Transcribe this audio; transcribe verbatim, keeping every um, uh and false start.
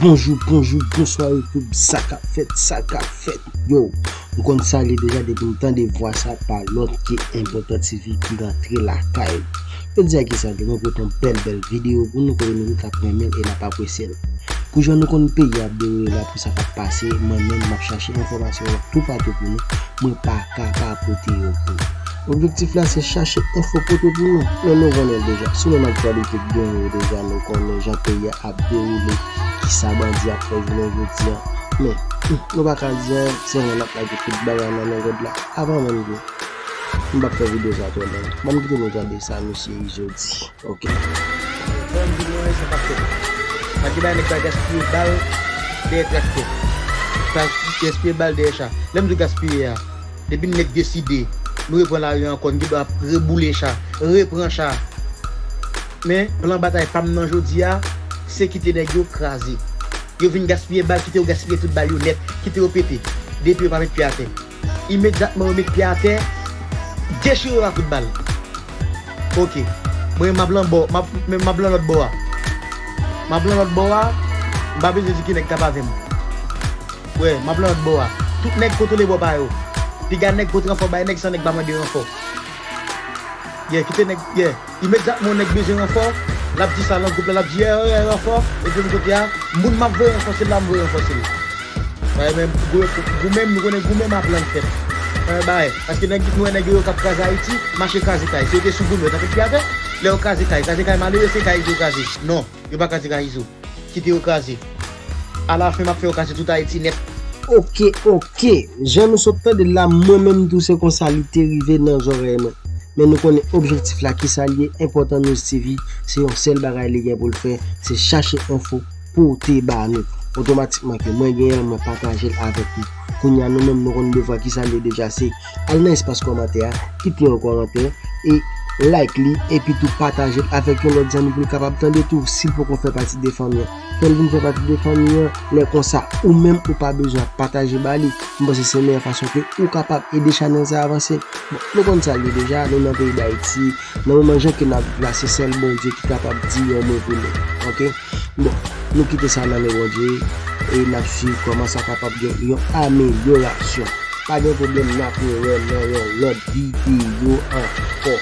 Bonjou, bonjou, bonswa YouTube, sa k ap fèt, sa k ap fèt. Yo, m konn salye deja depi m tande vwa sa pa lòt ke Enpòtan T V ki rantre lakay. Jodi a ki samdi, mwen pote yon bèl, bèl videyo pou nou kote nou tout ap renmen l e n ap apresye l. Pou jan nou konn peyi ap dewoule la, pou sa k ap pase, mwen menm m ap chache enfòmasyon yo toupatou pou nou, mwen pa ka pa pote yo pou nou. Objektif la se chache enfo pote pou nou, men nou konnen deja, sou menm aktyalite k genyen yo deja, nou konnen jan peyi a ap dewoule, kisa bandi ap fè jounen jodi a. Men, hmm, nou pa ka di anyen, se lè n ap lage tout bagay nan men gòd la. Avan menm ke m p ap fè videyo sa twò long, ban m kite nou tande sa mesye Izo di. Ok. Ban m di nou anyen, sa p ap fèt. Pa gen bagay nèg pa gaspiye bal dèyè traktè. Pa gaspiye bal dèyè cha. Lè m di gaspiye a, depi nèg deside, nou repran lari ankò, n gen dwa reboule cha, repran cha. Men, plan batay pa m nan jodi a, se kite nèg yo kraze. Yo vin gaspiye bal, kite yo gaspiye tout bal yo nèt, kite yo pete. Depi yo pa met pye atè. Imedyatman yo met pye atè, dechire yo a kout bal. Ok. Mwen, m ap lan bò, m ap, men m ap lan lòt bò a. M ap lan lòt bò a, m pa bezwen di ki nèg k ap avè m. Wè, m ap lan lòt bò a. Tout nèg kontwole bò pa yo. Piga nèg pote ranfò bay nèg san nèg pa mande ranfò. Yeah, kite nèg, yeah. Imedyatman yon nèg bezwen ranfò, l ap di sa nan gwoup la, l ap di, yeah, yeah, ranfò. Epi yon kote a, moun m ap voye ranfòse l la, m voye ranfòse l. Bagay menm, gou-, goumen, nou konnen goumen m ap lan fèt. Bagay, paske nèg, nou wè nèg yo, yo k ap kraze Ayiti, mache kraze kay. Si yo te sou goumen, yo t ap met pye atè. Lè yo kraze kay, kraze kay malere, se kay yo kraze. Non, yo pa kraze kay Izo. Kite yo kraze. Alafen, m ap fè yo kraze tout Ayiti nèt. Ok, ok. Jan nou sot tande l la, mwen menm tou se konsa li te rive nan zòrèy mwen. Men nou konnen objektif la kisa l ye, Enpòtan News T V, se yon sèl bagay li gen pou l fè, se chache enfo, pote ba nou. Otomatikman ke mwen genyen l, mwen pataje l avèk nou. Kounye a nou menm nou konn devwa kisa l ye deja, se al nan espas kòmantè a, kite yon kòmantè, e like li, epi tou pataje l avèk yon lòt zanmi pou l kapab tande tou, si l poko fè pati de fanmi an. Fè l vin fè pati de fanmi an, lè konsa, ou menm ou pa bezwen ap pataje ba li. M panse se meyè fason ke ou kapab ede chanèl sa avanse. Bon, nou konn sa l ye deja, nou nan peyi Dayiti, nan moman jan ke n ap viv la, se sèl Bondye ki kapab di yon mo pou nou. Ok? Bon, nou kite sa nan men Bondye, e n ap swiv kòman sa kapab gen yon amelyorasyon. Pa gen pwoblèm, n ap rewè nan yon lòt videyo ankò.